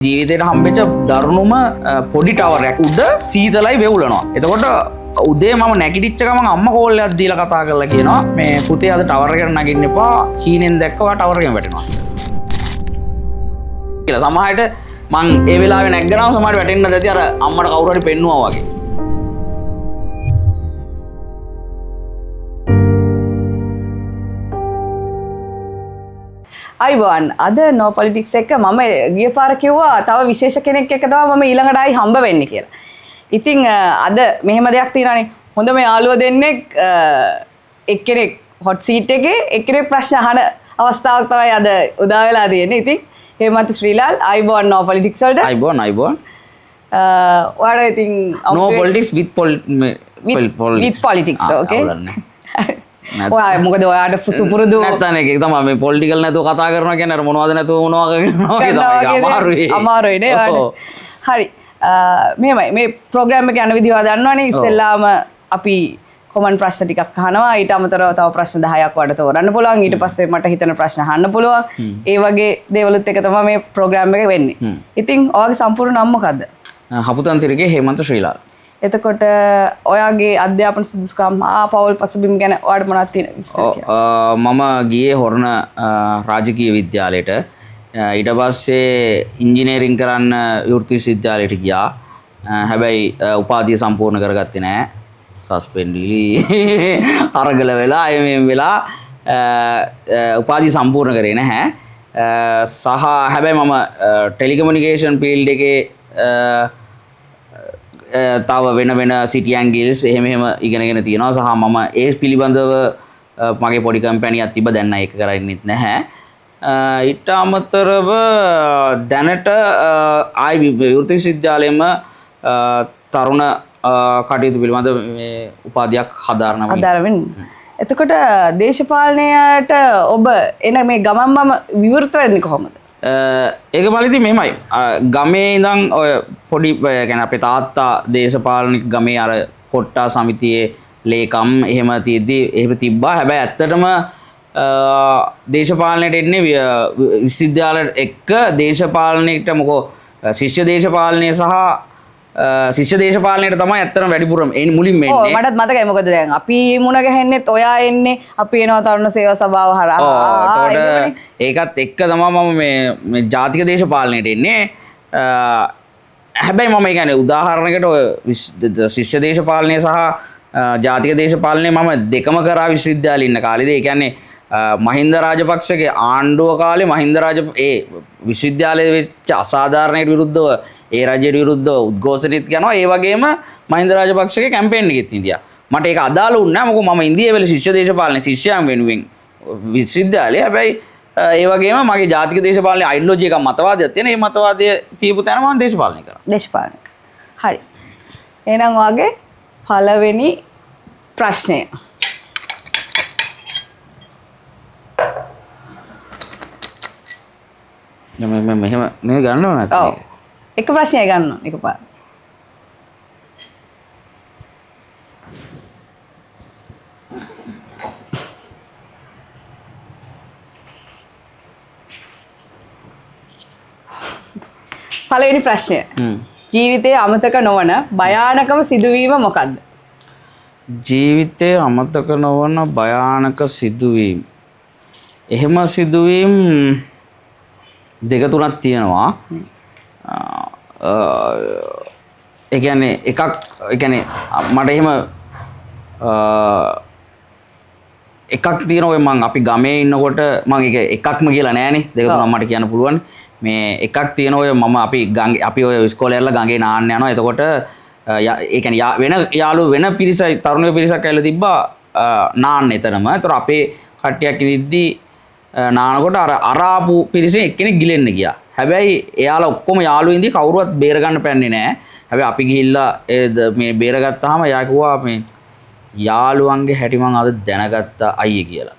ජීවිතේට හම්බෙච්ච දරුණුම පොඩි ටවරයක් උඩ සීතලයි වෙවුලනවා. එතකොට උදේ මම නැගිටිච්ච ගමන් අම්මා කෝල් එකක් දීලා කතා කරලා කියනවා මේ පුතේ අද ටවර් එකට නගින්න එපා, හීනෙන් දැක්ක ඔයා ටවර් එකෙන් වැටෙනවා කියලා. සමහරවිට මං ඒ වෙලාවේ නැග්ගනම සමහරවිට වැටෙන්න නැති අර අම්මට කවුරු හරි පෙන්නුවා වගේ. අයිබෝන් අද නෝ පොලිටික්ස් එක මම ගිය පාර කිව්වා තව විශේෂ කෙනෙක් එක්ක තමයි මම ඊළඟට ආයි හම්බ වෙන්නේ කියලා. ඉතින් අද මෙහෙම දෙයක් තියෙනවානේ. හොඳම යාළුවෝ දෙන්නෙක් එක්කෙනෙක් හොට් සීට් එකේ එක්කෙනෙක් ප්‍රශ්න අහන අවස්ථාවක් තමයි අද උදා වෙලා තියෙන්නේ. ඉතින් හේමන්ත ශ්‍රීලාල් අයිබෝන් නෝ පොලිටික්ස් වලට. අයිබෝන් අයිබෝන්. ඔයාලා ඉතින් නෝ politics with with politics, okay. ඔයා මොකද ඔයාට සුපුරුදු නැත්තම් ඒක තමයි මේ පොලිටිකල් නැතුව කතා කරනවා කියන්නේ අර මොනවද නැතුව මොනවා කරනවා වගේ තමයි. ඒක අමාරුයි. අමාරුයි නේ ඔයාට. හරි. මෙහෙමයි මේ ප්‍රෝග්‍රෑම් එක යන විදිහ ඔයා දන්නවනේ. ඉස්සෙල්ලාම අපි කොමන් ප්‍රශ්න ටිකක් අහනවා. ඊට අමතරව තව ප්‍රශ්න 10ක් ඔයාලට තෝරන්න පුළුවන්. ඊට පස්සේ මට හිතෙන ප්‍රශ්න අහන්න පුළුවන්. ඒ වගේ දේවලුත් එක තමයි මේ ප්‍රෝග්‍රෑම් එක වෙන්නේ. ඉතින් ඔයාගේ සම්පූර්ණ නම මොකද්ද? හපුතන්තිරිගේ හේමන්ත ශ්‍රීලාල්. එතකොට ඔයාගේ අධ්‍යාපන සුදුසුකම් ආ පවුල් පසුබිම් ගැන ඔයාට මොනවද තියෙන විස්තර කියන්න? මම ගියේ හොරණ රාජකීය විද්‍යාලයට. ඊට පස්සේ ඉංජිනේරින් කරන්න විවෘත විශ්වවිද්‍යාලයට ගියා. හැබැයි උපාධිය සම්පූර්ණ කරගත්තේ නෑ. සස්පෙන්ඩ්ලි අරගල වෙලා අය මේ වෙලා උපාධිය සම්පූර්ණ කරේ නැහැ. සහ හැබැයි මම ටෙලිකමියුනිකේෂන් ෆීල්ඩ් එකේ තව වෙන වෙන සිටි ඇන්ඩ් ගිල්ස් එහෙම එහෙම ඉගෙනගෙන තියෙනවා. සහ මම ඒ පිළිබඳව මගේ පොඩි කම්පැනියක් තිබ්බ, දැන් නම් ඒක කරන්නෙත් නැහැ. ඊට අමතරව දැනට ආයි විවෘත විශ්වවිද්‍යාලයේම තරුණ කටයුතු පිළිබඳ මේ උපාධියක් හදාරනවා. හදාරමින්. එතකොට දේශපාලනයට ඔබ එන මේ ගමන් මම විවෘත වෙන්නේ කොහොමද? ඒක බලද්දි මෙහෙමයි. ගමේ ඉඳන් ඔය පොඩි ඒ කියන්නේ අපේ තාත්තා දේශපාලනික ගමේ අර කොට්ටා සමිතියේ ලේකම් එහෙම තියෙද්දි එහෙම තිබ්බා. හැබැයි ඇත්තටම දේශපාලනයට එන්නේ විශ්වවිද්‍යාල එක්ක දේශපාලනයට මොකෝ ශිෂ්‍ය දේශපාලනය සහ ශිෂ්‍ය දේශපාලනයට තමයි ඇත්තටම වැඩිපුරම මුලින්ම එන්නේ. ඔව් මටත් මතකයි. මොකද දැන් අපි මුණ ගැහෙන්නෙත් ඔයා එන්නේ අපි එනවා තරුණ සේවා සභාව හරහා. ඔව්, එතකොට ඒකත් එක්ක තමයි මම මේ ජාතික දේශපාලනයට එන්නේ. හැබැයි මම ඒ කියන්නේ උදාහරණයකට ඔය ශිෂ්‍ය දේශපාලනය සහ ජාතික දේශපාලනය මම දෙකම කරා විශ්වවිද්‍යාලේ ඉන්න කාලේදී. ඒ කියන්නේ මහින්ද රාජපක්ෂගේ ආණ්ඩුව කාලේ මහින්ද රාජ ඒ විශ්වවිද්‍යාලයේ වෙච්ච අසාධාරණයට විරුද්ධව ඒ රජයට විරුද්ධව උද්ඝෝෂණෙත් යනවා. ඒ වගේම මහින්ද රාජපක්ෂගේ කැම්පේන් එකෙත් හිටියා. මට ඒක අදාළ වුණේ නෑ. මොකද මම ඉන්දියාවේ වෙල ශිෂ්‍ය දේශපාලනයේ ශිෂ්‍යයන් වෙනුවෙන් විශ්වවිද්‍යාලයේ. හැබැයි ඒ වගේම මගේ ජාතික දේශපාලනයේ අයිඩියොලොජි එකක් මතවාදයක් තියෙන. ඒ මතවාදය තියපු තැන මම දේශපාලනය කරා. දේශපාලනය. හරි. එහෙනම් ඔයාගේ පළවෙනි ප්‍රශ්නය. මේ මෙහෙම මේ ගන්නව නැත්නම්? ඔව්. එක ප්‍රශ්නයක් ගන්න ඕන එකපාර. පළවෙනි ප්‍රශ්නය. ජීවිතයේ අමතක නොවන භයානකම සිදුවීම මොකද්ද? ජීවිතයේ අමතක නොවන භයානක සිදුවීම්. එහෙම සිදුවීම් දෙක තුනක් තියෙනවා. ඒ කියන්නේ එකක්, ඒ කියන්නේ මට එහෙම එකක් තියෙනවා. ඔය මං අපි ගමේ ඉන්නකොට මං ඒක එකක්ම කියලා නෑනේ, දෙක තුනක් මට කියන්න පුළුවන්. මේ එකක් තියෙනවා. ඔය මම අපි ගඟේ, අපි ඔය ඉස්කෝලේ ඇරලා ගඟේ නාන්න යනවා. එතකොට ඒ කියන්නේ වෙන යාළුවෝ වෙන පිරිසයි තරුණ පිරිසක් ඇවිල්ලා තිබ්බා නාන්න එතනම. එතකොට අපේ කට්ටියක් ඉඳිද්දි නානකොට අර ආපු පිරිසෙන් එක්කෙනෙක් ගිලෙන්න ගියා. හැබැයි එයාලා ඔක්කොම යාළුවෝ ඉඳි කවුරුවත් බේර ගන්න පැන්නේ නෑ. හැබැයි අපි ගිහිල්ලා ඒ මේ බේරගත්තාම එයා කිව්වා මේ යාළුවන්ගේ හැටි මං අද දැනගත්තා අයියේ කියලා.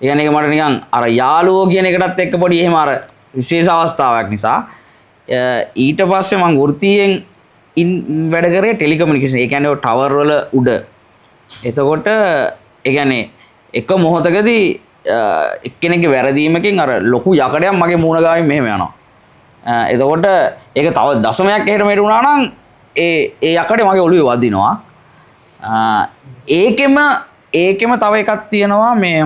ඒ කියන්නේ ඒක මට නිකන් අර යාළුවෝ කියන එකටත් එක්ක පොඩි එහෙම අර විශේෂ අවස්ථාවක් නිසා. ඊට පස්සේ මං වෘත්තීයෙන් වැඩ කරේ ටෙලිකමියුනිකේෂන්. ඒ කියන්නේ ඔය ටවර් වල උඩ. එතකොට ඒ කියන්නේ එක මොහොතකදී එක්කෙනෙක්ගේ වැරදීමකින් අර ලොකු යකඩයක් මගේ මූණ ගාවින් මෙහෙම යනවා. එතකොට ඒක තව දශමයක් එහෙට මෙහෙට වුණා නම් ඒ ඒ යකඩේ මගේ ඔළුවේ වදිනවා. ඒකෙම ඒකෙම තව එකක් තියෙනවා මේ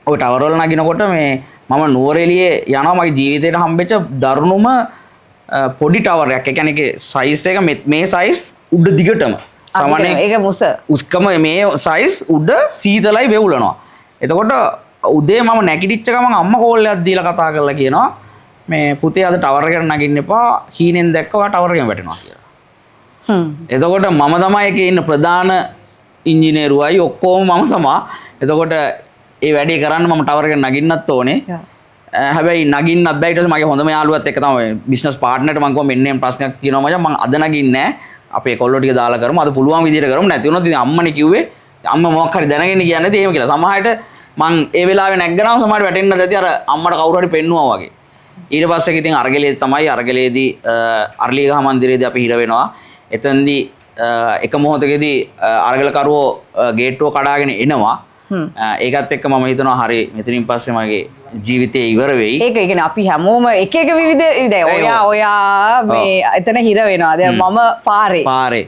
ඔය ටවර් වල නගිනකොට මේ මම නුවරඑළියේ යනවා මගේ ජීවිතේට හම්බෙච්ච දරුණුම පොඩි ටවර් එකක්. ඒ කියන්නේ ඒකේ සයිස් එක මේ සයිස් උඩ දිගටම. සාමාන්‍යයෙන් ඒක මුස උස්කම මේ සයිස් උඩ සීතලයි වෙවුලනවා. එතකොට උදේ මම නැගිටිච්ච ගමන් අම්මා කෝල් එකක් දීලා කතා කරලා කියනවා මේ පුතේ අද ටවර් එකට නගින්න එපා, හීනෙන් දැක්ක ඔයා ටවර් එකෙන් වැටෙනවා කියලා. එතකොට මම තමයි ඒකේ ඉන්න ප්‍රධාන ඉංජිනේරුවයි ඔක්කොම මම තමා. එතකොට ඒ වැඩේ කරන්න මම ටවර් එකට නගින්නත් ඕනේ. හැබැයි නගින්නත් බෑ. ඊට පස්සේ මගේ හොඳම යාළුවත් එක්ක තමයි බිස්නස් පාර්ට්නර්ට මං කිව්වා මෙන්න එහෙම ප්‍රශ්නයක් තියෙනවා මචං, මං අද නගින්නේ නෑ. අපේ කොල්ලෝ ටික දාලා කරමු, අද පුළුවන් විදියට කරමු. නැති වුණොත් ඉතින් අම්මනේ කිව්වේ අම්මා මොකක් හරි දැනගෙන කියන්නේ නැති එහෙම කියලා. සමහරවිට මං ඒ වෙලාවේ නැග්ගනම සමහරවිට වැටෙන්න නැති අර අම්මට කවුරු හරි පෙන්නුවා වගේ. ඊට පස්සේ ඉතින් අරගලේ තමයි, අරගලේදී අරලියගහ මන්දිරයේදී අපි හිර වෙනවා. එතනදී එක මොහොතකදී අරගලකරුවෝ ගේට්ටුව කඩාගෙන එනවා. ඒකත් එක්ක මම හිතනවා හරි මෙතනින් පස්සේ මගේ ජීවිතේ ඉවර වෙයි. ඒක ඒ කියන්නේ අපි හැමෝම එක එක විවිධ දැන් ඔයා ඔයා මේ එතන හිර වෙනවා. දැන් මම පාරේ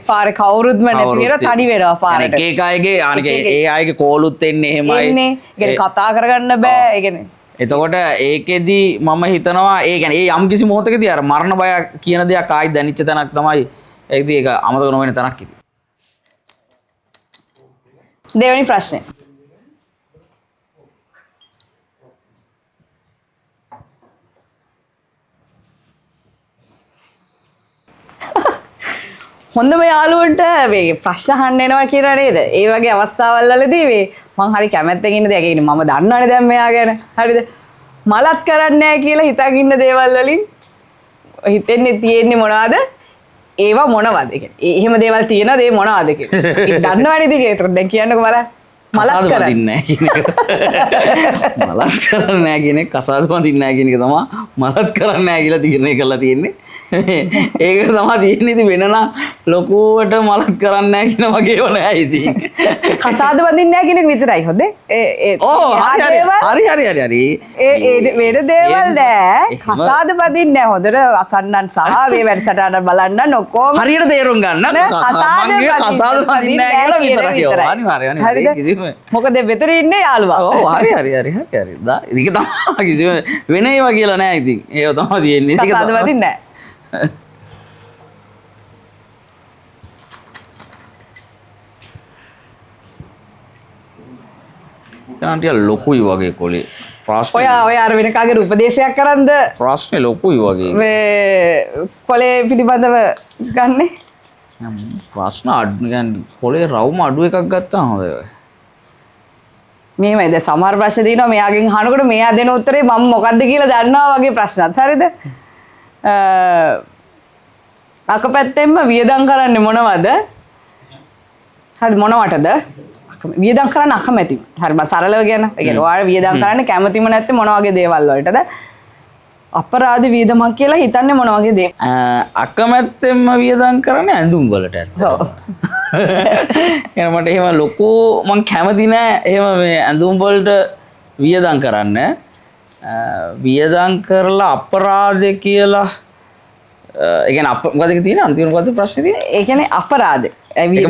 පාරේ කවුරුත්ම නැති වෙනවා, තනි වෙනවා පාරට. එක එක අයගේ අනික ඒ අයගේ කෝලුත් එන්නේ එහෙමයි. එන්නේ. ඒ කියන්නේ කතා කරගන්න බෑ. ඒ කියන්නේ එතකොට ඒකෙදි මම හිතනවා ඒ කියන්නේ ඒ යම් කිසි මොහොතකදී අර මරණ බය කියන දෙයක් ආයි දැනෙච්ච තැනක් තමයි. ඒකදී ඒක අමතක නොවන තැනක් ඉතින්. දෙවෙනි ප්‍රශ්නේ. හොඳම යාළුවන්ට මේ ප්‍රශ්න අහන්න එනවා කියලා නේද? ඒ වගේ අවස්ථාවල් වලදී මේ මං හරි කැමැත්තෙන් ඉන්න දෙයක්. ඒ කියන්නේ මම දන්නවනේ දැන් මෙයා ගැන. හරිද? මලත් කරන්නේ නැහැ කියලා හිතන් ඉන්න දේවල් වලින් හිතෙන්නේ තියෙන්නේ මොනවද? ඒවා මොනවද? ඒ කියන්නේ එහෙම දේවල් තියෙනවද? ඒ මොනවද කියලා. ඉතින් දන්නවනේ ඉතින් ඒක. දැන් කියන්නකෝ බලන්න. මලත් කරන්නේ නැහැ කියන එක. මලත් කරන්නේ නැහැ කියන එක, කසාද බඳින්නේ නැහැ කියන එක තමයි මලත් කරන්නේ නැහැ කියලා තීරණය කරලා තියෙන්නේ. ඒක තමයි තියෙන්නේ. ඉතින් වෙන නම් ලොකුවට මලත් කරන්නේ නැහැ කියන වගේ ඒවා නෑ ඉතින්. කසාද බඳින්නේ නැහැ කියන එක විතරයි හොඳේ. ඒ ඒ ඔව් හරි හරි හරි හරි හරි. ඒ ඒ වෙන දේවල් නෑ. කසාද බඳින්නේ නෑ. හොඳට අසන්නන් සහ මේ වැඩසටහන බලන්නන් ඔක්කොම හරියට තේරුම් ගන්න. කසාද බඳින්නේ නැහැ කියලා විතරයි. අනිවාර්යයෙන් අනිවාර්යයෙන්. මොකද මෙතන ඉන්නේ යාළුවා. ඔව් හරි හරි හරි හරි හරි. ඒක තමයි කිසිම වෙන ඒවා කියලා නෑ ඉතින්. ඒව තමයි තියෙන්නේ. ඒක කසාද බඳින්නේ නෑ. දැන් ටික ලොකුයි වගේ කොලේ. ප්‍රශ්නේ ඔයා ඔයා අර වෙන කාගේ උපදේශයක් කරන්ද? ප්‍රශ්නේ ලොකුයි වගේ. මේ කොලේ පිළිබඳව ගන්නෙ? ප්‍රශ්න අඩු කියන්නේ කොලේ රවුම අඩු එකක් ගත්තාම හොඳයි. මෙහෙමයි දැන් සමහර ප්‍රශ්න තියෙනවා මෙයාගෙන් අහනකොට මෙයා දෙන උත්තරේ මම මොකද්ද කියලා දන්නවා වගේ ප්‍රශ්නත්. හරිද? අකපැත්තෙන්ම වියදම් කරන්නේ මොනවද? හරි මොනවටද? වියදම් කරන්න අකමැති. හරි මම සරලව කියන. ඒ කියන්නේ ඔයාලා වියදම් කරන්න කැමතිම නැත්තේ මොන වගේ දේවල් වලටද? අපරාධ වියදමක් කියලා හිතන්නේ මොන වගේ දේවල්? අකමැත්තෙන්ම වියදම් කරන්නේ ඇඳුම් වලට ඇත්තටම. ඔව්. ඒ මට එහෙම ලොකු මං කැමති නෑ එහෙම මේ ඇඳුම් වලට වියදම් කරන්න. වියදම් කරලා අපරාධ කියලා ඒ කියන්නේ මොකද ඒක තියෙන්නේ අන්තිම මොකද්ද ප්‍රශ්නේ තියෙන්නේ? ඒ කියන්නේ අපරාධ.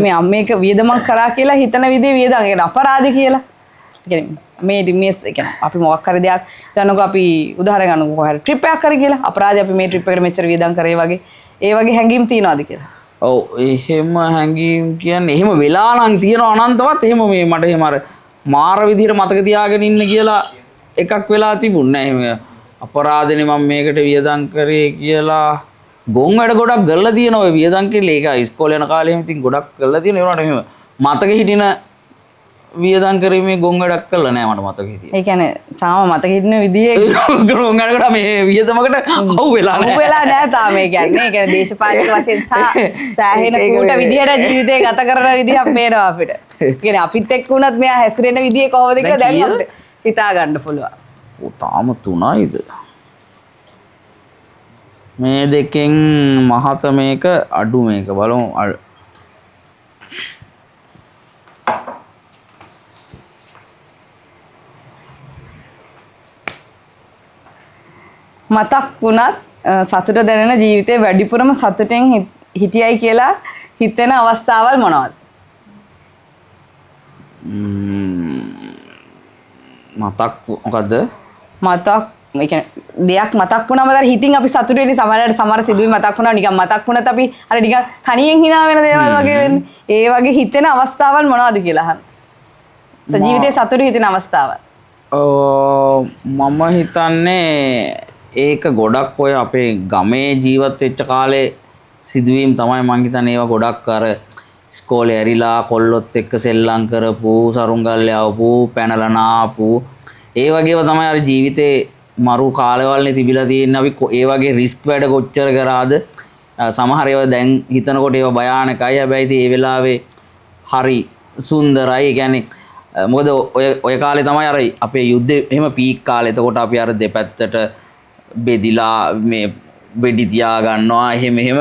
මේ මේක වියදමක් කරා කියලා හිතන විදිහේ වියදම්. ඒ කියන්නේ අපරාධ කියලා. ඒ කියන්නේ මේ මේ ඒ කියන්නේ අපි මොකක් හරි දෙයක් හිතන්නකෝ අපි උදාහරණ ගන්නකෝ කොහේ හරි ට්‍රිප් එකක් කරේ කියලා. අපරාධي අපි මේ ට්‍රිප් එකට මෙච්චර වියදම් කරේ වගේ. ඒ වගේ හැඟීම් තියනවාද කියලා? ඔව් එහෙම හැඟීම් කියන්නේ එහෙම වෙලා නම් තියෙනවා අනන්තවත්. එහෙම මේ මට එහෙම අර මාර විදිහට මතක තියාගෙන ඉන්න කියලා එකක් වෙලා තිබුණේ නෑ. එහෙම අපරාධනේ මම මේකට වියදම් කරේ කියලා ගොන් වැඩ ගොඩක් කරලා තියෙනවා. ඔය වියදම් කියලා ඒක ඉස්කෝලේ යන කාලේ එහෙම ඉතින් ගොඩක් කරලා තියෙනවා. ඒ වුණාට එහෙම මතක හිටින වියදම් කිරීමේ ගොන් වැඩක් කරලා නෑ මට මතක හිටියේ. ඒ කියන්නේ තාම මතක හිටින විදිහේ ගොන් වැඩකට මේ වියදමකට අහු වෙලා නෑ. අහු වෙලා නෑ තාම. ඒ කියන්නේ ඒ කියන්නේ දේශපාලනික වශයෙන් සෑහෙන කූට විදිහට ජීවිතේ ගත කරන විදිහක් පේනවා අපිට. ඒ කියන්නේ අපිත් එක්ක වුණත් මෙයා හැසිරෙන විදිය කොහොමද කියලා දැන් අපිට හිතා ගන්න පුළුවන්. ඔව් තාම 3යිද? මේ දෙකෙන් මහත මේක අඩු මේක බලමු. මතක් වුණත් සතුට දැනෙන ජීවිතේ වැඩිපුරම සතුටෙන් හිටියයි කියලා හිතෙන අවස්ථාවල් මොනවද? මතක් මොකද්ද? මතක් ඒ කියන්නේ දෙයක් මතක් වුණාම අර හිතින් අපි සතුටු වෙන්නේ. සමහරවිට සමහර සිදුවීම් මතක් වුණා නිකන් මතක් වුණත් අපි අර නිකන් තනියෙන් hina වෙන දේවල් වගේ වෙන්නේ. ඒ වගේ හිතෙන අවස්ථාවල් මොනවද කියලා අහන්න. ජීවිතේ සතුටු හිතෙන අවස්ථාවල්. මම හිතන්නේ ඒක ගොඩක් ඔය අපේ ගමේ ජීවත් වෙච්ච කාලේ සිදුවීම් තමයි මං හිතන්නේ. ඒවා ගොඩක් අර ඉස්කෝලේ ඇරිලා කොල්ලොත් එක්ක සෙල්ලම් කරපු, සරුංගල් යවපු, පැනලා නාපු ඒ වගේ ඒවා තමයි අර ජීවිතේ මරු කාලවලනේ තිබිලා තියෙන්නේ. අපි ඒ වගේ රිස්ක් වැඩ කොච්චර කරාද. සමහර ඒවා දැන් හිතනකොට ඒවා භයානකයි. හැබැයි ඉතින් ඒ වෙලාවේ හරි සුන්දරයි. ඒ කියන්නේ මොකද ඔය කාලේ තමයි අර අපේ යුද්ධේ එහෙම පීක් කාලේ. එතකොට අපි අර දෙපැත්තට බෙදිලා මේ වෙඩි තියා ගන්නවා එහෙම එහෙම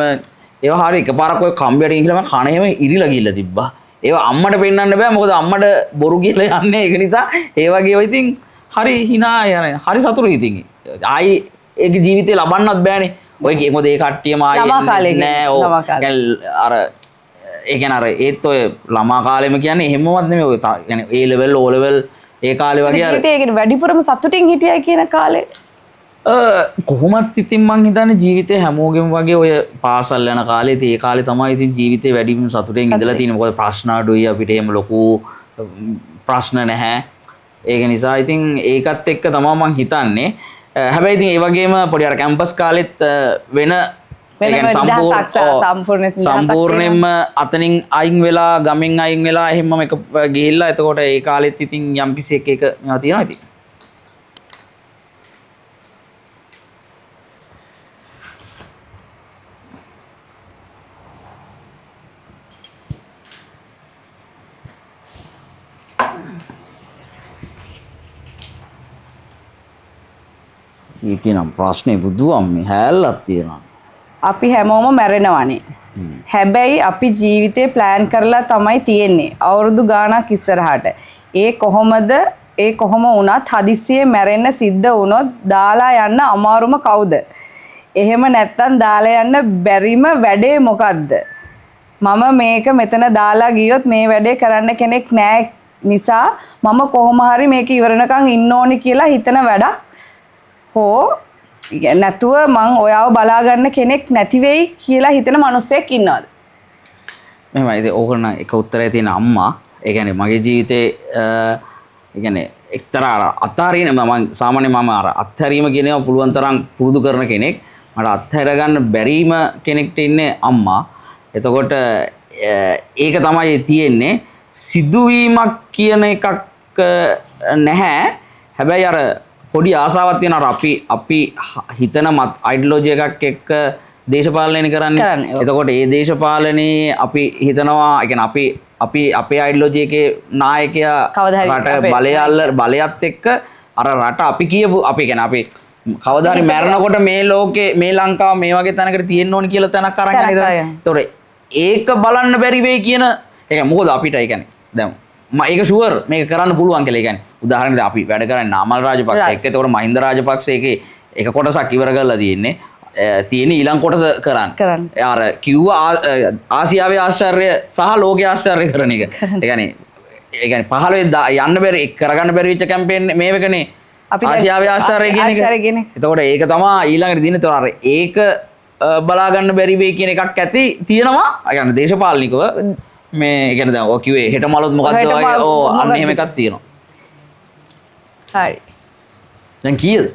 ඒවා හරි එකපාරක් ඔය කම්බියට ගිහිල්ලා මම කන එහෙම ඉරිලා ගිහිල්ලා තිබ්බා. ඒවා අම්මට පෙන්වන්න බෑ, මොකද අම්මට බොරු කියලා යන්නේ. ඒක නිසා ඒ වගේ ඒවා ඉතින් හරි hina යන හරි සතුටුයි ඉතින්. ආයි ඒක ජීවිතේ ලබන්නත් බෑනේ. ඔය මොකද ඒ කට්ටියම ආයි ළමා කාලේ නෑ. ඔව්. ළමා කාලේ. අර ඒ කියන්නේ අර ඒත් ඔය ළමා කාලෙම කියන්නේ එහෙමවත් නෙමෙයි. ඔය කියන්නේ A level O level ඒ කාලේ වගේ අර ජීවිතේ ඒ කියන්නේ වැඩිපුරම සතුටින් හිටියයි කියන කාලේ. කොහොමත් ඉතින් මං හිතන්නේ ජීවිතේ හැමෝගෙම වගේ ඔය පාසල් යන කාලේ ඉතින් ඒ කාලේ තමයි ඉතින් ජීවිතේ වැඩිම සතුටෙන් ඉඳලා තියෙන්නේ. මොකද ප්‍රශ්න අඩුයි අපිට, එහෙම ලොකු ප්‍රශ්න නැහැ. ඒක නිසා ඉතින් ඒකත් එක්ක තමයි මං හිතන්නේ. හැබැයි ඉතින් ඒ වගේම පොඩි අර කැම්පස් කාලෙත් වෙන ඒ වෙනම කියන්නේ සම්පූර්ණ නිදහසක් සම්පූර්ණයෙන්ම තියෙනවා. අතනින් අයින් වෙලා ගමෙන් අයින් වෙලා එහෙමම එක ගිහිල්ලා එතකොට ඒ කාලෙත් ඉතින් යම්කිසි එක එක මේවා තියෙනවා ඉතින්. ඒකේ නම් ප්‍රශ්නේ බුදුන් මේ හැල්ලක් තියෙනවා. අපි හැමෝම මැරෙනවනේ. හැබැයි අපි ජීවිතේ ප්ලෑන් කරලා තමයි තියෙන්නේ. අවුරුදු ගාණක් ඉස්සරහට. ඒ කොහොම වුණත් හදිස්සියේ මැරෙන්න සිද්ධ වුණොත් දාලා යන්න අමාරුම කවුද? එහෙම නැත්තම් දාලා යන්න බැරිම වැඩේ මොකද්ද? මම මේක මෙතන දාලා ගියොත් මේ වැඩේ කරන්න කෙනෙක් නෑ නිසා මම කොහොම හරි මේක ඉවරනකන් ඉන්න ඕනි කියලා හිතන වැඩක් හෝ නැතුව මං ඔයාව බලා ගන්න කෙනෙක් නැති වෙයි කියලා හිතන මිනිස්සෙක් ඉන්නවද? මෙහෙමයි. ඉතින් ඕක නම් එක උත්තරය තියෙන අම්මා. ඒ කියන්නේ මගේ ජීවිතේ ඒ කියන්නේ එක්තරා අර අත්හරින මං සාමාන්‍යයෙන් මම අර අත්හැරීම කියන ඒවා පුළුවන් තරම් පුරුදු කරන කෙනෙක්. මට අත්හැර ගන්න බැරිම කෙනෙක්ට ඉන්නේ අම්මා. එතකොට ඒක තමයි තියෙන්නේ. සිදුවීමක් කියන එකක් නැහැ. හැබැයි අර පොඩි ආසාවක් තියෙනවා. අර අපි හිතන මත් අයිඩියොලොජි එකක් එක්ක දේශපාලනයනේ කරන්නේ. කරන්නේ, ඔව්. එතකොට ඒ දේශපාලනයේ අපි හිතනවා, ඒ කියන්නේ අපි අපේ අයිඩියොලොජි එකේ නායකයා කවදා හරි රට අපේ බලයත් එක්ක අර රට අපි කියපු, අපි කියන්නේ අපි කවදා හරි මැරෙනකොට මේ ලෝකේ මේ ලංකාව මේ වගේ තැනකට තියෙන්න ඕනි කියලා තැනක් අරන් තැනක් යන අරන් යන. එතකොට ඒක බලන්න බැරි වෙයි කියන, ඒ කියන්නේ මොකද අපිට ඒ කියන්නේ දැන් ඒක ෂුවර් මේක කරන්න පුළුවන් කියලා. ඒ කියන්නේ උදාහරණයක් අපි වැඩ කරන්නේ නාමල් රාජපක්ෂ එක්ක. එතකොට මහින්ද රාජපක්ෂ ඒකේ එක කොටසක් ඉවර කරලා තියෙන්නේ. තියෙන්නේ ඊළඟ කොටස කරන්න. කරන්න. අර කිව්ව ආසියාවේ ආශ්චර්ය සහ ලෝකයේ ආශ්චර්ය කරන එක. ඒ කියන්නේ 15 යන්න බැරි, එක් කරගන්න බැරි වෙච්ච කැම්පේන් මේ එකනේ. අපි දැන් ආසියාවේ ආශ්චර්ය කියන එක. ආශ්චර්ය කියන එක. එතකොට ඒක තමා ඊළඟට තියෙන්නේ. එතකොට අර ඒක බලා ගන්න බැරි වෙයි කියන එකක් ඇති තියෙනවා. ඒ කියන්නේ දේශපාලනිකව මේ ඒ කියන්නේ දැන් ඔය කිව්වේ හෙට මලොත් මොකද්ද හෙට වගේ. මලොත් ඔව්, අන්න මොකද්ද? එහෙම එකක් තියෙනවා. හරි. දැන් කීයද?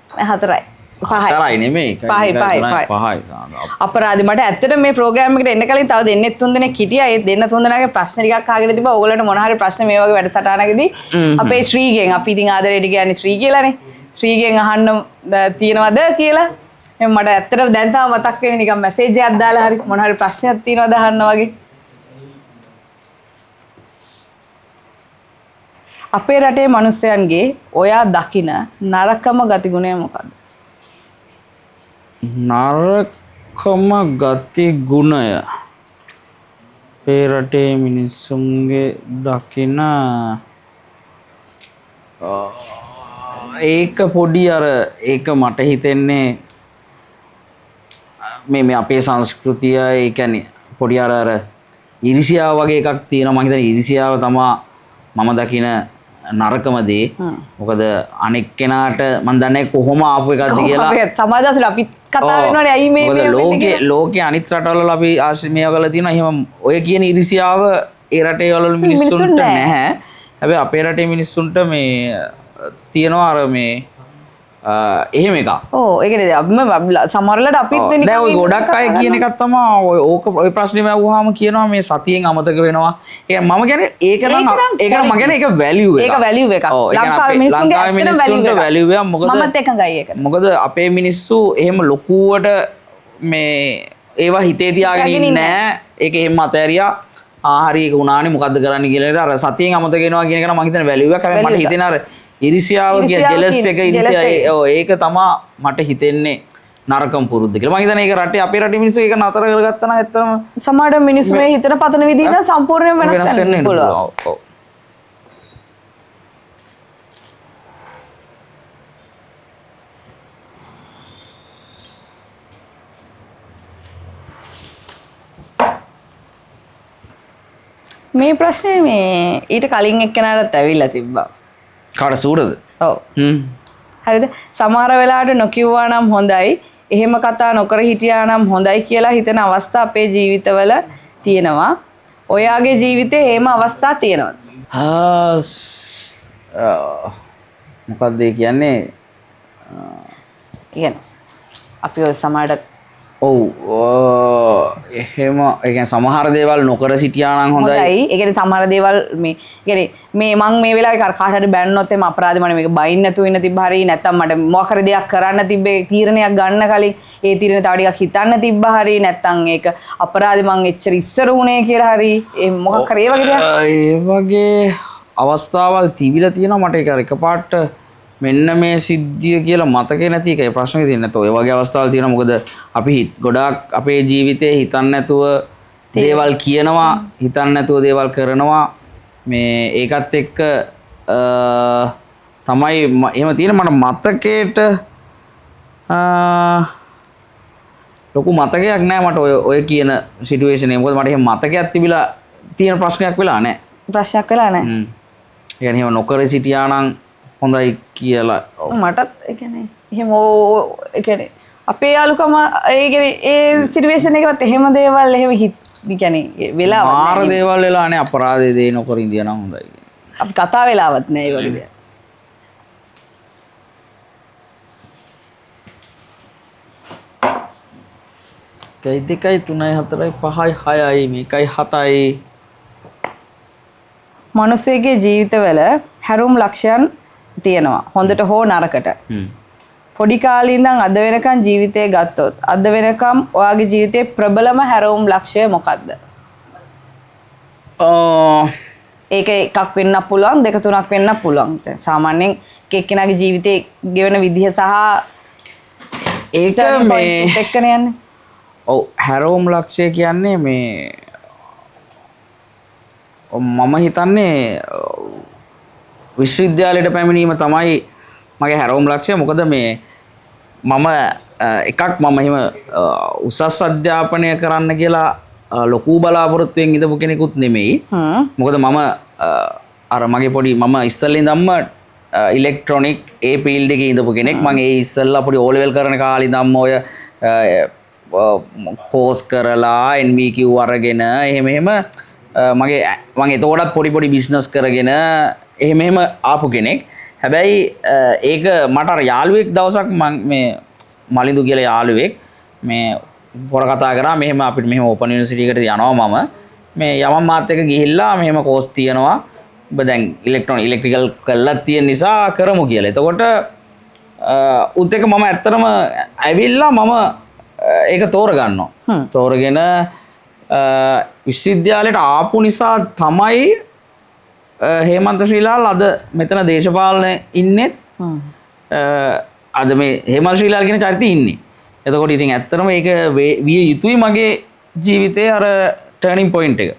4යි. 5යි. 4යි නෙමෙයි. එකයි, පහයි, දෙකයි, පහයි, තුනයි, පහයි. පහයි. අපරාධේ මට ඇත්තටම මේ ප්‍රෝග්‍රෑම් එකට එන්න කලින් තව දෙන්නෙක් තුන් දෙනෙක් හිටියා. ඒ දෙන්න තුන් දෙනාගේ ප්‍රශ්න ටිකක් අහගෙන තිබ්බා. ඕගොල්ලන්ට මොන හරි ප්‍රශ්න මේ වගේ වැඩසටහනකදී අපේ ශ්‍රීගෙන්, අපි ඉතින් ආදරේට කියන්නේ ශ්‍රී කියලානේ. ශ්‍රීගෙන් අහන්න තියෙනවද කියලා. එහෙනම් මට ඇත්තටම දැන් තාම මතක් වෙන්නේ නිකන් මැසේජ් එකක් දාලා හරි මොන හරි ප්‍රශ්නයක් තියෙනවද අහන්න වගේ. අපේ රටේ මිනිස්සුන්ගේ ඔයා දකින නරකම ගතිගුණය මොකද්ද? නරකම ගතිගුණය අපේ රටේ මිනිස්සුන්ගේ දකින ඒක පොඩි අර ඒක මට හිතෙන්නේ මේ මේ අපේ සංස්කෘතිය ඒ කියන්නේ පොඩි අර අර ඉරිසියාව වගේ එකක් තියෙනවා. මං හිතන්නේ ඉරිසියාව තමා මම දකින නරකම දේ. මොකද අනෙක් කෙනාට මං දන්නේ කොහොම ආපු එකක්ද කියලා. අපේ සමාජ අපි කතා වෙනවනේ ඇයි මේ මොකද ලෝකේ ලෝකේ අනිත් රටවල් වල අපි ආශ්‍රය මේවා කරලා තියෙනවා. එහෙම ඔය කියන ඉරිසියාව ඒ රටේ වල මිනිස්සුන්ට නැහැ. හැබැයි අපේ රටේ මිනිස්සුන්ට මේ තියෙනවා අර මේ එහෙම එකක්. ඔව් ඒ කියන්නේ අපි සමහර වෙලාවට අපිත් නිකන් නෑ ඔය ගොඩක් අය කියන එකක් තමයි ඔය ඕක ඔය ප්‍රශ්නේම ඇහුවාම කියනවා මේ සතියෙන් අමතක වෙනවා. ඒ කියන්නේ මම කියන්නේ ඒක නම් ඒක නම් මම කියන්නේ ඒක වැලියු එකක්. ඒක වැලියු එකක්. ලංකාවේ මිනිස්සුන්ගේ වැලියු එකක්. මොකද මමත් එකඟයි ඒකට. මොකද අපේ මිනිස්සු එහෙම ලොකුවට මේ ඒවා හිතේ තියාගෙන ඉන්නේ නෑ. ඒක එහෙම අතෑරියා. ආ හරි ඒක වුණානේ මොකද්ද කරන්න කියලා අර සතියෙන් අමතක වෙනවා කියන එක නම් මම හිතන්නේ වැලියු එකක්. හැබැයි මට හිතෙන අර ඉරිසියාව කිය ජෙලස් එක ඉරිසියාව ඔව් ඒක තමා මට හිතෙන්නේ නරකම පුරුද්ද කියලා. මං හිතන්නේ ඒක රටේ අපේ රටේ මිනිස්සු ඒක නතර කරගත්තා නම් ඇත්තටම සමහර මිනිස්සු මේ හිතන පතන විදිහ නම් සම්පූර්ණයෙන්ම වෙනස් වෙන්න පුළුවන්. ඔව්. මේ ප්‍රශ්නේ මේ ඊට කලින් එක්කෙනාටත් ඇවිල්ලා තිබ්බා. කාට සූරද? ඔව්. හරිද? සමහර වෙලාවට නොකියුවා නම් හොඳයි, එහෙම කතා නොකර හිටියා නම් හොඳයි කියලා හිතන අවස්ථා අපේ ජීවිතවල තියෙනවා. ඔයාගේ ජීවිතේ එහෙම අවස්ථා තියෙනවද? මොකද්ද ඒ කියන්නේ? කියන්නේ අපි ඔය සමහරට ඔව් එහෙම ඒ කියන්නේ සමහර දේවල් නොකර සිටියා නම් හොඳයි. ඒ කියන්නේ සමහර දේවල් මේ කියන්නේ මේ මං මේ වෙලාවේ කාට හරි බැන්නොත් එimhe අපරාධ මට මේක බයින් නැතුව ඉන්න තිබ්බ හරි නැත්තම් මට මොකක් හරි දෙයක් කරන්න තිබ්බේ තීරණයක් ගන්න කලින් ඒ තීරණය තව ටිකක් හිතන්න තිබ්බ හරි නැත්තම් ඒක අපරාධ මං එච්චර ඉස්සර වුණේ කියලා හරි ඒ මොකක් හරි ඒ වගේ දෙයක්. ඒ වගේ අවස්ථාවල් තිබිලා තියෙනවා මට. ඒක අර එකපාරට මෙන්න මේ සිද්ධිය කියලා මතකේ නැති එකයි ප්‍රශ්නේ තියෙන්නේ. නැත්නම් ඔය වගේ අවස්ථාවල් තියෙනවා. මොකද අපි ගොඩාක් අපේ ජීවිතේ හිතන්නේ නැතුව දේවල් කියනවා, හිතන්නේ නැතුව දේවල් කරනවා. මේ ඒකත් එක්ක තමයි එහෙම තියෙන. මට මතකේට ලොකු මතකයක් නෑ මට ඔය කියන සිටුේෂන් එක. මොකද මට එහෙම මතකයක් තිබිලා තියෙන ප්‍රශ්නයක් වෙලා නෑ. ප්‍රශ්නයක් වෙලා නෑ. ඒ කියන්නේ එහෙම නොකර සිටියා නම් හොඳයි කියලා. මටත් ඒ කියන්නේ එහෙම ඒ කියන්නේ අපේ යාළුකම ඒ කියන්නේ ඒ සිටුේෂන් එකවත් එහෙම දේවල් එහෙම ඒ කියන්නේ වෙලාවක් නෑ. මාර දේවල් වෙලා නේ අපරාධේ දේ නොකර ඉඳියා නම් හොඳයි කියන්නේ. අපි කතා වෙලාවක් නෑ ඒ වගේ දේවල්. එකයි දෙකයි තුනයි හතරයි පහයි හයයි මේකයි හතයි. මිනිස්සුගේ ජීවිතවල හැරුම් ලක්ෂයන් තියෙනවා හොඳට හෝ නරකට. පොඩි කාලේ ඉඳන් අද වෙනකන් ජීවිතේ ගත්තොත් අද වෙනකම් ඔයාගේ ජීවිතේ ප්‍රබලම හැරවුම් ලක්ෂය මොකද්ද? ඒක එකක් වෙන්න පුළුවන්, දෙක තුනක් වෙන්න පුළුවන්. සාමාන්‍යයෙන් එක එක්කෙනාගේ ජීවිතේ ගෙවන විදිහ සහ ඒක මේ එක්කනේ යන්නේ. ඔව්, හැරවුම් ලක්ෂය කියන්නේ මේ මම හිතන්නේ විශ්වවිද්‍යාලයට පැමිණීම තමයි මගේ හැරවුම් ලක්ෂය. මොකද මේ මම එකක් මම එහෙම උසස් අධ්‍යාපනය කරන්න කියලා ලොකු බලාපොරොත්තුවෙන් ඉඳපු කෙනෙකුත් නෙමෙයි. මොකද මම අර මගේ පොඩි මම ඉස්සෙල්ලා ඉඳන්ම ඉලෙක්ට්‍රොනික් ඒ ෆීල්ඩ් එකේ ඉඳපු කෙනෙක්. මං ඒ ඉස්සෙල්ලා පොඩි O level කරන කාලේ ඉඳන්ම ඔය කෝස් කරලා NVQ අරගෙන එහෙම එහෙම මගේ මං එතකොටත් පොඩි පොඩි බිස්නස් කරගෙන එහෙම එහෙම ආපු කෙනෙක්. හැබැයි ඒක මට අර යාළුවෙක් දවසක් මං මේ මලිඳු කියලා යාළුවෙක් මේ පොර කතා කරා මෙහෙම අපිට මෙහෙම ඕපන් යුනිවර්සිටි එකට යනවා මම මේ යමන් මාත් එක්ක ගිහිල්ලා මෙහෙම කෝස් තියෙනවා ඔබ දැන් ඉලෙක්ට්‍රිකල් කරලා තියෙන නිසා කරමු කියලා. එතකොට උත් එක්ක මම ඇත්තටම ඇවිල්ලා මම ඒක තෝරගන්නවා. තෝරගෙන විශ්වවිද්‍යාලයට ආපු නිසා තමයි හේමන්ත ශ්‍රීලාල් අද මෙතන දේශපාලන ඉන්නෙත්. අද මේ හේමන්ත ශ්‍රීලාල් කියන චරිතය ඉන්නේ. එතකොට ඉතින් ඇත්තටම ඒක විය යුතුයි මගේ ජීවිතේ අර ටර්නින් පොයින්ට් එක.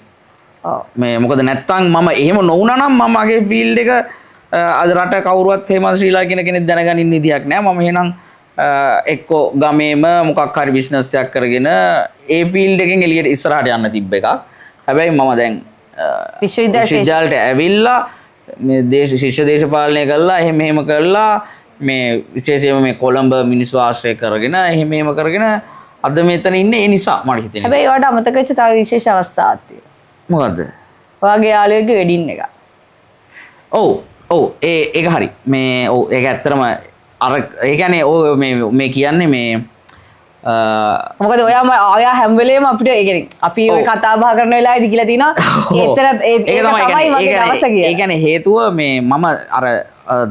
මේ මොකද නැත්තම් මම එහෙම නොවුණා නම් මම මගේ ෆීල්ඩ් එක අද රට කවුරුවත් හේමන්ත ශ්‍රීලාල් කියන කෙනෙක් දැනගන්න විදියක් නෑ. මම එහෙනම් එක්කෝ ගමේම මොකක් හරි බිස්නස් එකක් කරගෙන ඒ ෆීල්ඩ් එකෙන් එළියට ඉස්සරහට යන්න තිබ්බ එකක්. හැබැයි මම දැන් විශ්වවිද්‍යාලයට ඇවිල්ලා මේ දේශ ශිෂ්‍ය දේශපාලනය කරලා එහෙම එහෙම කරලා මේ විශේෂයෙන්ම මේ කොළඹ මිනිස්සු ආශ්‍රය කරගෙන එහෙම එහෙම කරගෙන අද මෙතන ඉන්නේ ඒ නිසා මට හිතෙනවා. හැබැයි ඔයාට අමතක වෙච්ච තව විශේෂ අවස්ථාවක් තියෙනවා. මොකද්ද? ඔයාගේ යාළුවෙක්ගේ වෙඩින් එක. ඔව් ඔව් ඒක හරි. මේ ඔව් ඒක ඇත්තටම අර ඒ කියන්නේ ඔය මේ මේ කියන්නේ මේ මොකද ඔයා ඔයා හැම වෙලේම අපිට ඒ කියන්නේ අපි ඔය කතා බහ කරන වෙලාවේදී කියලා තිනවා ඒතර ඒක තමයි මගේ දවස කියලා. ඒ කියන්නේ හේතුව මේ මම අර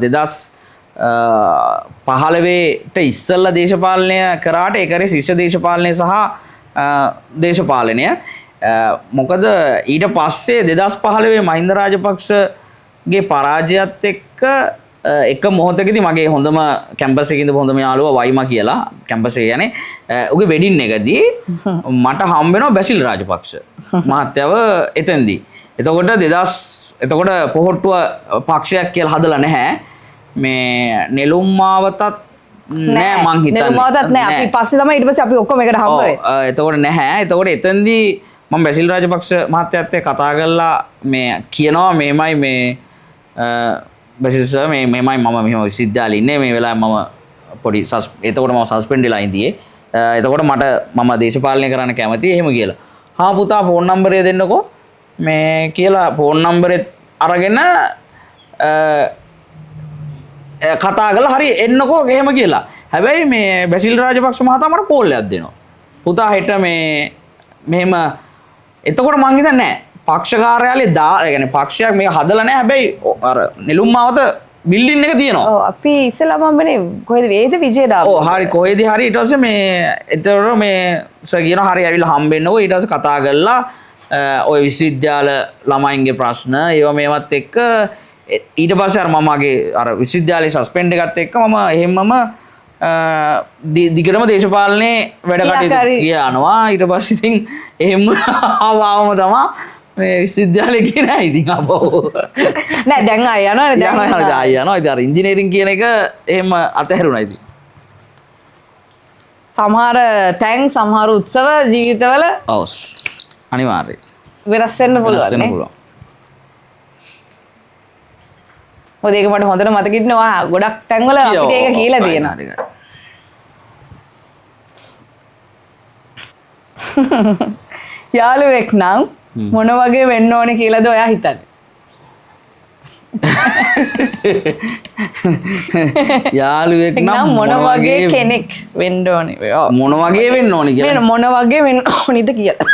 2015ට ඉස්සෙල්ලා දේශපාලනය කරාට ඒ කරේ ශිෂ්‍ය දේශපාලනය සහ දේශපාලනය. මොකද ඊට පස්සේ 2015 මහින්ද රාජපක්ෂගේ පරාජයත් එක්ක එක මොහොතකදී මගේ හොඳම කැම්පස් එකේ ඉඳපු හොඳම යාළුවා වයිමා කියලා කැම්පස් එකේ යන්නේ උගේ වෙඩින් එකදී මට හම්බ වෙනවා බැසිල් රාජපක්ෂ මහත්තයව එතෙන්දී. එතකොට එතකොට පොහොට්ටුව පක්ෂයක් කියලා හදලා නැහැ. මේ නෙළුම් මාවතත් නෑ මං හිතන්නේ. නෙළුම් මාවතත් නෑ. අපි පස්සේ තමයි ඊට පස්සේ අපි ඔක්කොම එකට හම්බ වෙන්නේ. ඔව් එතකොට නැහැ. එතකොට එතෙන්දී මම බැසිල් රාජපක්ෂ මහත්තයත් එක්ක කතා කරලා මේ කියනවා මෙහෙමයි මේ බැසිල් සර් මේ මෙහෙමයි මම මෙහෙම විශ්වවිද්‍යාලේ ඉන්නේ මේ වෙලාවේ මම පොඩි එතකොට මම සස්පෙන්ඩ් වෙලා ඉඳියේ. එතකොට මම දේශපාලනය කරන්න කැමතියි එහෙම කියලා. හා පුතා ෆෝන් නම්බරය දෙන්නකෝ මේ කියලා ෆෝන් නම්බරෙත් අරගෙන කතා කරලා හරි එන්නකෝ එහෙම කියලා. හැබැයි මේ බැසිල් රාජපක්ෂ මහතා මට කෝල් එකක් දෙනවා. පුතා හෙට මේ මෙහෙම එතකොට මං හිතන්නේ නෑ පක්ෂ කාර්යාලයේ ඒ කියන්නේ පක්ෂයක් මේක හදලා නෑ. හැබැයි අර නෙළුම් මාවත බිල්ඩින් එක තියෙනවා. ඔව් අපි ඉස්සෙල්ලාම හම්බෙන්නේ කොහෙද වේද විජේදාම. ඔව් හරි කොහෙද හරි ඊට පස්සේ මේ එතකොට මේ සර් කියනවා හරි ඇවිල්ලා හම්බෙන්නකෝ. ඊට පස්සේ කතා කරලා ඔය විශ්වවිද්‍යාල ළමයින්ගේ ප්‍රශ්න ඒවා මේවත් එක්ක ඊට පස්සේ අර මම මගේ අර විශ්වවිද්‍යාලයේ සස්පෙන්ඩ් එකත් එක්ක මම එහෙම්මම දිගටම දේශපාලනේ වැඩ කටයුතු ගියා යනවා. ඊට පස්සේ ඉතින් එහෙම ආවම තමයි මේ විශ්වවිද්‍යාලේ ගියේ නෑ ඉතින් අපෝ. නෑ දැන් ආය යනවනේ දැන් යනවා ආය යනවා. ඉතින් අර ඉංජිනේරින් කියන එක එහෙම අතහැරුණා ඉතින්. සමහර තැන් සමහර උත්සව ජීවිතවල ඔව් අනිවාර්යයෙන් වෙනස් වෙන්න පුළුවන් නේ. මොකද ඒක මට හොඳට මතක හිටිනවා ගොඩක් තැන්වල අපිට ඒක කියලා තියෙනවා. යාළුවෙක් නම් මොන වගේ වෙන්න ඕනේ කියලාද ඔයා හිතන්නේ? යාළුවෙක් නම් මොන වගේ කෙනෙක් වෙන්න ඕනේ? මොන වගේ වෙන්න ඕනේ කියලා? මොන වගේ වෙන්න ඕනේද කියලා.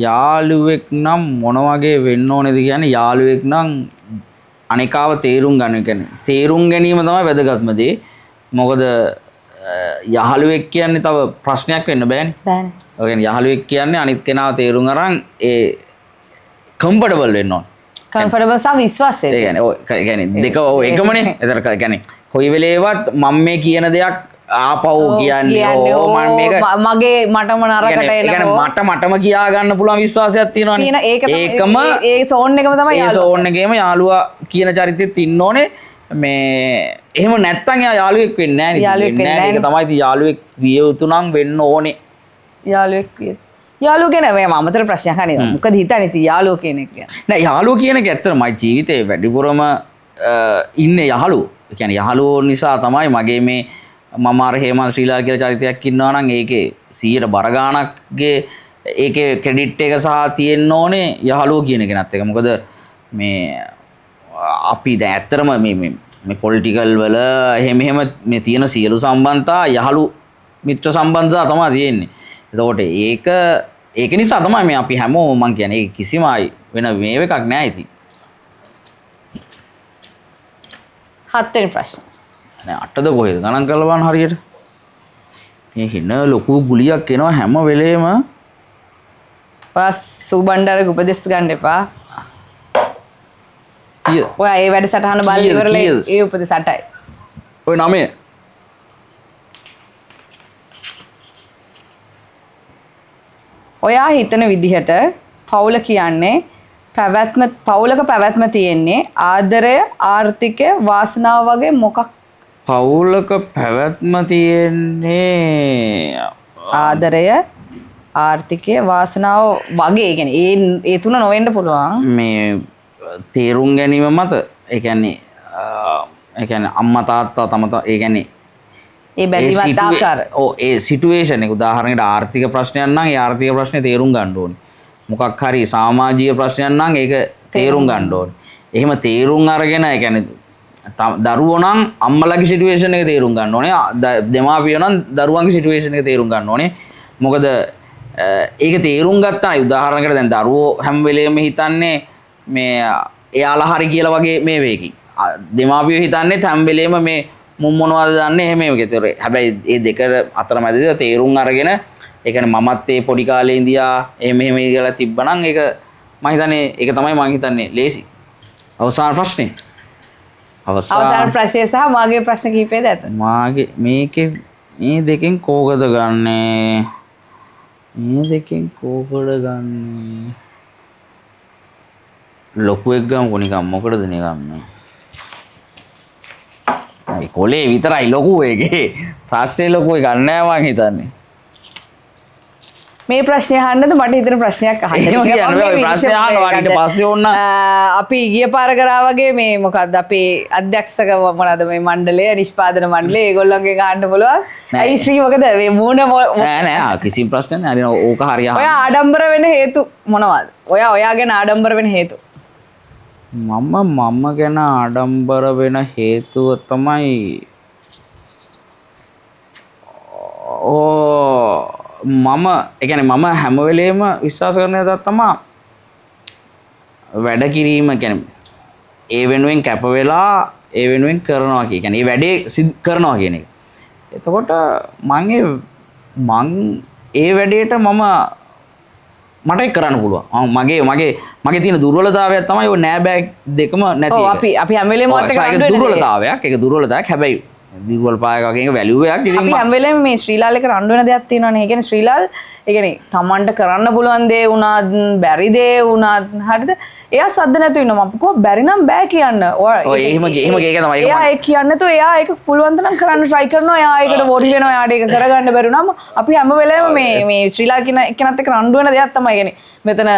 යාළුවෙක් නම් මොන වගේ වෙන්න ඕනේද කියන්නේ යාළුවෙක් නම් අනිකාව තේරුම් ගන්න. කියන්නේ තේරුම් ගැනීම තමයි වැදගත්ම දේ. මොකද යහළුවෙක් කියන්නේ තව ප්‍රශ්නයක් වෙන්න බෑනේ. බෑනේ. ඔය කියන්නේ යහළුවෙක් කියන්නේ අනිත් කෙනාව තේරුම් අරන් ඒ කම්ෆර්ටබල් වෙන්න ඕන. කම්ෆර්ටබල් සහ විශ්වාසය. ඒ කියන්නේ ඔව් ඒ කියන්නේ දෙක ඔව් එකමනේ. ඒතර කියන්නේ කොයි වෙලේවත් මම මේ කියන දෙයක් ආපහු කියන්නේ ඕ මම මේක මගේ මටම නරකට එනවා. ඒ කියන්නේ මටම කියා ගන්න පුළුවන් විශ්වාසයක් තියෙනවනේ. ඒකම ඒ සෝන් එකම තමයි යාළුවා. ඒ සෝන් එකේම යාළුවා කියන චරිතෙත් ඉන්න ඕනේ. මේ එහෙම නැත්තම් එයා යාළුවෙක් වෙන්නේ නැහැ නේ. ඒක තමයි ඉතින් යාළුවෙක් විය යුතු නම් වෙන්න ඕනේ. යාළුවෙක් විය යුතු. යාළුවෝ ගැන මේ අමතර ප්‍රශ්නයක් අහන්නේ. මොකද හිතන්නේ ඉතින් යාළුවෝ කියන එක ගැන? නෑ යාළුවෝ කියන එක ඇත්තටම මගේ ජීවිතේ වැඩිපුරම ඉන්නේ යහළුවෝ. ඒ කියන්නේ යහළුවෝ නිසා තමයි මගේ මේ මම අර හේමන්ත ශ්‍රීලාල් කියලා චරිතයක් ඉන්නවා නම් ඒකේ 100ට බර ගාණක්ගේ ඒකේ ක්‍රෙඩිට් එක සහ තියෙන්න ඕනේ යහළුවෝ කියන කෙනත් එක. මොකද මේ අපි දැන් ඇත්තටම මේ මේ මේ පොලිටිකල් වල එහෙම එහෙම මේ තියෙන සියලු සම්බන්ධතා යහළු මිත්‍ර සම්බන්ධතා තමයි තියෙන්නේ. එතකොට ඒක නිසා තමයි මේ අපි හැමෝම මං කියන්නේ ඒක කිසිම ආයි වෙන මේ එකක් නෑ ඉතින්. හත්වෙනි ප්‍රශ්න. නෑ අටද කොහෙද ගණන් කරලා බලන්න හරියට. මේ හින ලොකු ගුලියක් එනවා හැම වෙලේම. ඔයා සූබණ්ඩාරගේ උපදෙස් ගන්න එපා. ඔයා ඒ වැඩසටහන බලලා ඉවරලා ඒ උපදෙස් 8යි. ඔය 9. ඔයා හිතන විදිහට පවුල කියන්නේ පැවැත්ම පවුලක පැවැත්ම තියෙන්නේ ආදරය, ආර්ථිකය, වාසනාව වගේ මොකක්? පවුලක පැවැත්ම තියෙන්නේ ආදරය, ආර්ථිකය, වාසනාව වගේ. ඒ කියන්නේ ඒ ඒ තුන නොවෙන්න පුළුවන්. මේ තේරුම් ගැනීම මත. ඒ කියන්නේ ඒ කියන්නේ අම්මා තාත්තා තම ඒ කියන්නේ ඒ බැඳීමත් ආකාර. ඔව්, ඒ සිටුේෂන් එක උදාහරණයකට ආර්ථික ප්‍රශ්නයක් නම් ඒ ආර්ථික ප්‍රශ්නේ තේරුම් ගන්න ඕනේ. මොකක් හරි සමාජීය ප්‍රශ්නයක් නම් ඒක තේරුම් ගන්න ඕනේ. එහෙම තේරුම් අරගෙන ඒ කියන්නේ දරුවෝ නම් අම්මලාගේ සිටුේෂන් එක තේරුම් ගන්න ඕනේ. දෙමාපියෝ නම් දරුවන්ගේ සිටුේෂන් එක තේරුම් ගන්න ඕනේ. මොකද ඒක තේරුම් ගත්තා උදාහරණයකට දැන් දරුවෝ හැම වෙලේම හිතන්නේ මේ එයාලා හරි කියලා වගේ මේ වේකි. දෙමාපියෝ හිතන්නේ හැම වෙලේම මේ මුන් මොනවද දන්නේ එහෙම එහෙම කියලා. හැබැයි ඒ දෙක අතරමැදදී තේරුම් අරගෙන ඒ කියන්නේ මමත් ඒ පොඩි කාලේ ඉඳියා එහෙම එහෙම කියලා තිබ්බනම් ඒක මං හිතන්නේ ඒක තමයි මං හිතන්නේ ලේසි. අවසාන ප්‍රශ්නේ. අවසාන ප්‍රශ්නය සහ මාගේ ප්‍රශ්න කිහිපයද ඇත. මාගේ මේකේ මේ දෙකෙන් කෝකද ගන්නෙ? මේ දෙකෙන් කෝකද ගන්නෙ? ලොකු එක් ගමුකෝ නිකන්. මොකටද නිකන් මේ? අයි කොලේ විතරයි ලොකු එකේ. ප්‍රශ්නේ ලොකු එකක් නෑ මං හිතන්නේ. මේ ප්‍රශ්නය අහන්නද මට හිතෙන ප්‍රශ්නයක් අහන්න. එහෙම කියන්න බෑ. ඔය ප්‍රශ්නය අහනවා ඊට පස්සේ ඕන්න. අපි ගිය පාර කරා වගේ මේ මොකද්ද අපේ අධ්‍යක්ෂක මොනවාද මේ මණ්ඩලය, නිෂ්පාදන මණ්ඩලය, ඒගොල්ලන්ගෙන් අහන්න පුළුවන්. ඇයි ශ්‍රී මොකද මේ මූණ නෑ නෑ කිසිම ප්‍රශ්නයක් නෑ. හරි ඕක හරි අහන්න. ඔයා ආඩම්බර වෙන හේතු මොනවද? ඔයා ඔයා ගැන ආඩම්බර වෙන හේතු. මම ගැන ආඩම්බර වෙන හේතුව තමයි මම ඒ කියන්නේ මම හැම වෙලේම විශ්වාස කරන දේ තමයි වැඩ කිරීම. කියන්නේ ඒ වෙනුවෙන් කැප වෙලා ඒ වෙනුවෙන් කරනවා කිය. කියන්නේ ඒ වැඩේ කරනවා කියන එක. එතකොට මං ඒ වැඩේට මට ඒක කරන්න පුළුවන්. මගේ මගේ මගේ තියෙන දුර්වලතාවයක් තමයි ඔය නෑ බෑ දෙකම නැති ඔව් එක. අපි හැම වෙලේම ඔයත් එක්ක ඒක රණ්ඩු වෙන දේ. දුර්වලතාවයක්. ඒක දුර්වලතාවයක්. හැබැයි දුර්වල පායක වගේ එක වැලියු එකක්. ඉතින් අපි හැම වෙලේම මේ ශ්‍රීලාල් එක රණ්ඩු වෙන දෙයක් තියෙනවනේ. ඒ කියන්නේ ශ්‍රීලාල් ඒ කියන්නේ Tamanට කරන්න පුළුවන් දේ වුණත් බැරි දේ වුණත් හරිද? එයා සද්ද නැතුව ඉන්නවා. අපි කොහොම බැරි නම් බෑ කියන්න. ඔයා ඔව්, එහෙම ඒක තමයි. ඒක එයා මම ඒ කියන්නේ නැතුව එයා ඒක පුළුවන් තරම් කරන්න try කරනවා. එයා ඒකට වොරි වෙනවා. එයාට ඒක කරගන්න බැරි වුණාම අපි හැම වෙලේම මේ ශ්‍රීලාල් කියන එක්කෙනත් එක්ක රණ්ඩු වෙන දෙයක් තමයි. ඒ කියන්නේ මෙතන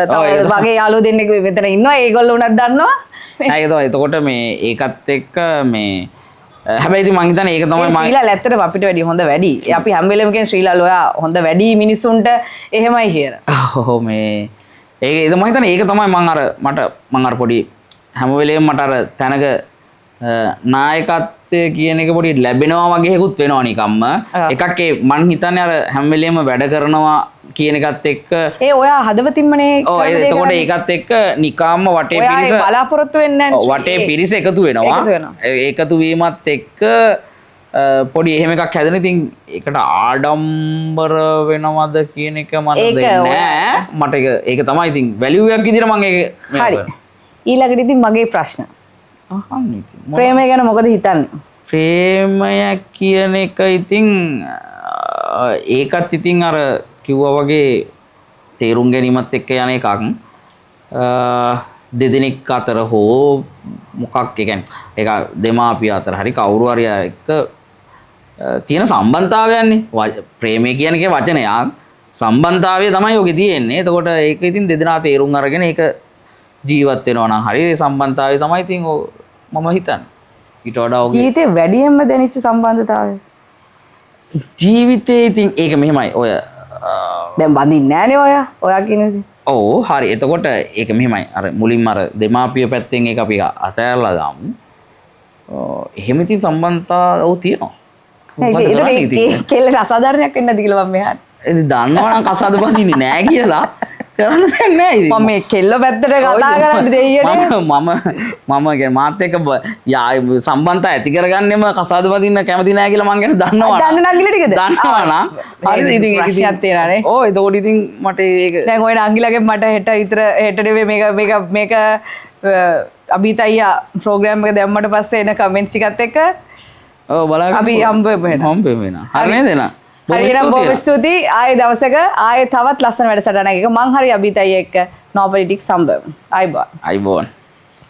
තව ඔව්, ඒක තමයි. වගේ යාළුවෝ දෙන්නෙක් මෙතන ඉන්නවා. ඒගොල්ලෝ උනත් දන්නවා. නෑ, ඒක තමයි. එතකොට මේ ඒකත් එක්ක මේ හැබැයි ඉතින් මං හිතන්නේ ඒක තමයි ඒ මං ශ්‍රීලාල් ඇත්තටම අපිට වැඩි හොඳ වැඩි. අපි හැම වෙලේම කියන්නේ ශ්‍රීලාල් ඔයා හොඳ වැඩි මිනිසුන්ට එහෙමයි කියලා. ඔව් මේ ඒක ඒක මං හිතන්නේ ඒක තමයි මං අර මට මං අර පොඩි හැම වෙලේම මට අර තැනක නායකත්වය කියන එක පොඩි ලැබෙනවා වගේ එකකුත් වෙනවා නිකම්ම. එකක් ඒ මං හිතන්නේ අර හැම වෙලේම වැඩ කරනවා කියන එකත් එක්ක ඒ ඔයා හදවතින්මනේ ඔව්, කරන දේ එතකොට කරන්නේ. ඒකත් එක්ක නිකම්ම වටේ ඔයා පිරිස ඒ බලාපොරොත්තු වෙන්නේ නැහැ ඔව්, වටේ පිරිස එකතු වෙනවා. එකතු වෙනවා. ඒ එකතු වීමත් එක්ක පොඩි එහෙම එකක් හැදෙන. ඉතින් ඒකට ආඩම්බර වෙනවද කියන එක මට ඒක දෙන්නේ ඔයා නෑ. මට ඒක තමයි ඉතින් වැලියු එකක් විදිහට මං ඒක මේ හරි. කරන්නේ. ඊළඟට ඉතින් මගේ ප්‍රශ්න. අහන්න ඉතින්. ප්‍රේමය ගැන මොකද හිතන්නේ? ප්‍රේමය කියන එක ඉතින් ඒකත් ඉතින් අර කිව්වා වගේ තේරුම් ගැනීමත් එක්ක යන එකක්. දෙදෙනෙක් අතර හෝ මොකක් ඒ කියන්නේ ඒක දෙමාපිය අතර හරි කවුරු හරි එක්ක තියෙන සම්බන්ධතාවයන්නේ. ප්‍රේමය කියන එකේ වචනයක් සම්බන්ධතාවය තමයි ඔකේ තියෙන්නේ. එතකොට ඒක ඉතින් දෙදෙනා තේරුම් අරගෙන ඒක ජීවත් වෙනවා නම් හරි ඒ සම්බන්ධතාවය තමයි ඉතින් මම හිතන්නේ. ඊට වඩා ඔගේ ජීවිතේ වැඩියෙන්ම දැනෙච්ච සම්බන්ධතාවය. ජීවිතේ ඉතින් ඒක මෙහෙමයි. ඔය දැන් බඳින්නේ නෑනේ ඔයා. ඔයා කියන විදිහට. ඔව් හරි. එතකොට ඒක මෙහෙමයි. අර මුලින්ම අර දෙමාපිය පැත්තෙන් ඒක අපි අතෑරලා දාමු. එහෙම ඉතින් සම්බන්ධතා ඔව් තියෙනවා. නෑ, මොකද ඉතින් කරන්නේ ඒතර ඉතින්? ඒ කෙල්ලට අසාධාරණයක් වෙන්නේ නැති කියලා මම මෙහාට. ඉතින් දන්නවා නම් කසාද බඳින්නේ නෑ කියලා කරන්න දෙයක් නෑ ඉතින්. මම මේ කෙල්ල පැත්තට කතා කරන්නේ දෙයියනේ. මම කියන්නේ මාත් එක්ක සම්බන්ධතා ඇති කරගන්නෙම කසාද බඳින්න කැමති නෑ කියලා මං ගැන දන්නවා නම්. දන්න නංගිලා ටිකද? දන්නවා නම්. හරිද? ඉතින් ඒක ඉතින් ප්‍රශ්නයක් තියෙනවා නේ. ඔව් එතකොට ඉතින් මට ඒක දැන් ඔය නංගිලාගෙන් මට හෙට විතර හෙට නෙවෙයි මේක මේක අභිත අයියා ප්‍රෝග්‍රෑම් එක දැම්මට පස්සේ එන කමෙන්ට්ස් ටිකත් එක්ක ඔව් බලාගන්න අපි පුළුවන්. හම්බ වෙමු එහෙනම්. හම්බ වෙමු එහෙනම්. හරි නේද එහෙනම්? බොහොම හරි එහෙනම් බොහොම ස්තුතියි. ස්තුතියි. ආයේ දවසක ආයේ තවත් ලස්සන වැඩසටහනක් එක මං හරි අභිත අයියා එක්ක No Politics හම්බ වෙමු. ආයුබෝවන්. ආයුබෝවන්.